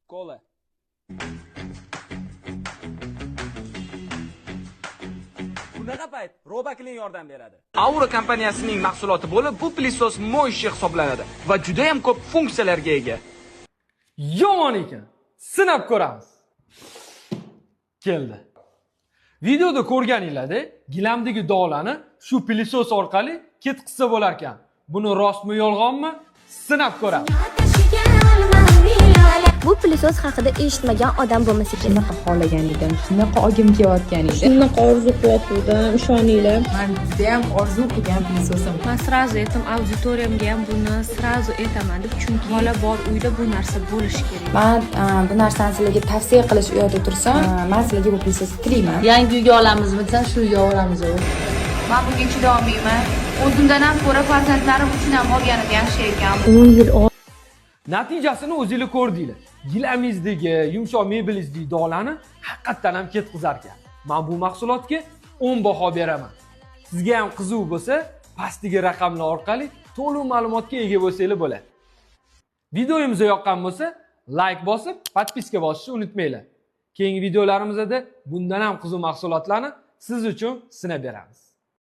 Kola. Bunaqa payt Robaklin yordam beradi. Aura kompaniyasining mahsuloti bo'lib, bu пылесос моющий hisoblanadi va juda ham ko'p funksiyalarga ega. Yomon ekan. Sinab ko'ramiz. Keldi. Videoda ko'rganinglarda gilamdagi dog'larni shu пылесос orqali ketqizsa bo'lar ekan. Buni rostmi, yolg'onmi? Sinab ko'ramiz. Bu пылесос haqida eshitmagan odam bo'lmasa kerak. Shunaqa xohlagan edim, shunaqa olgim kelayotgan edi. Shunaqa orzu qilyotgandim, ishoninglar. Man judayam orzu qilgan пылесос im. Man сразу aytdim, auditoriyamga ham buni сразу aytaman deb, chunki bola bor uyda bu narsa bo'lishi kerak. Man bu narsani sizlarga tavsiya qilish u yoqda tursin, man sizlarga bu пылесос ni tilayman. Yangi uyga olamizmi desam, shu uyga olamiz. Man bunga chidolmayman. O'zimdan ham ko'ra farzandlarim uchun ham olganim yaxshi ekan. 10 yil Natijasini o'zinglar ko'rdinglar. Gilamingizdagi, yumshoq mebelingizdagi dog'larni haqiqatdan ham ketqizar ekan. Men bu mahsulotga 10 baho beraman. Sizga ham qiziq bo'lsa, pastdagi raqamlar orqali to'liq ma'lumotga ega bo'lsanglar bo'ladi. Videomiz yoqqan bo'lsa, like bosib, подписка bosishni unutmanglar. Keyingi videolarimizda bundan ham qiziq mahsulotlarni siz uchun sinab beramiz.